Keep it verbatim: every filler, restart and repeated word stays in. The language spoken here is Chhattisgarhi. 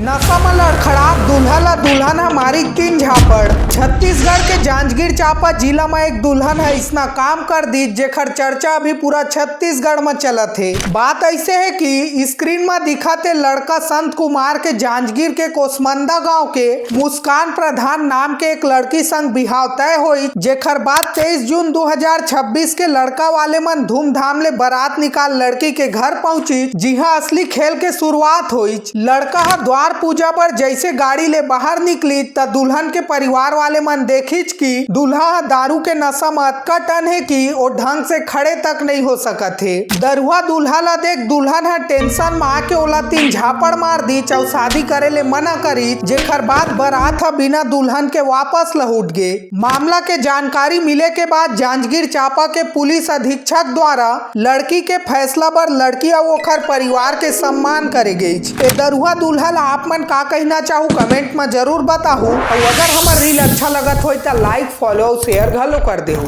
नशा म लड़खड़ात दूल्हा ला दुल्हन ह मारी तीन झापड़। छत्तीसगढ़ के जांजगीर चांपा जिला म एक दुल्हन ह इसना काम कर दीस, जेखर चर्चा अभी पूरा छत्तीसगढ़ म चलत हे। बात ऐसे हे कि स्क्रीन म दिखत हे लड़का संत कुमार के जांजगीर के कोसमंदा गांव के मुस्कान प्रधान नाम के एक लड़की संग बिहाव तय होई, जेखर बाद तेईस जून दो हज़ार छब्बीस के लड़का वाले मन धूमधाम ले बारात निकाल लड़की के घर पहुंची, जिहां असली खेल के शुरुआत होई। लड़का ह द्वार पूजा बर जैसे गाड़ी ले बाहर निकली, त दुल्हन के परिवार वाले मन देखिच कि दूल्हा ह दारू के नशा म अतका टन हे कि ओ ढंग से खड़े तक नहीं हो सकत हे। दरुहा दूल्हा ला देख दुल्हन ह टेंशन म आके ओला तीन झापड़ मार दीच अउ शादी करे ले मना करी, जेखर बाद बारात ह बिना दुल्हन के वापस लहुट गे। मामला के जानकारी मिले के बाद जांजगीर चांपा के पुलिस अधीक्षक द्वारा लड़की के फैसला बर लड़की अउ ओखर परिवार के सम्मान करे गईच। ए दरुहा दूल्हा ला आप मन का कहना चाहू, कमेंट म जरूर बताहू। अउ अगर हमर रील अच्छा लगत होय त लाइक, फॉलो अउ शेयर घलो कर देहू।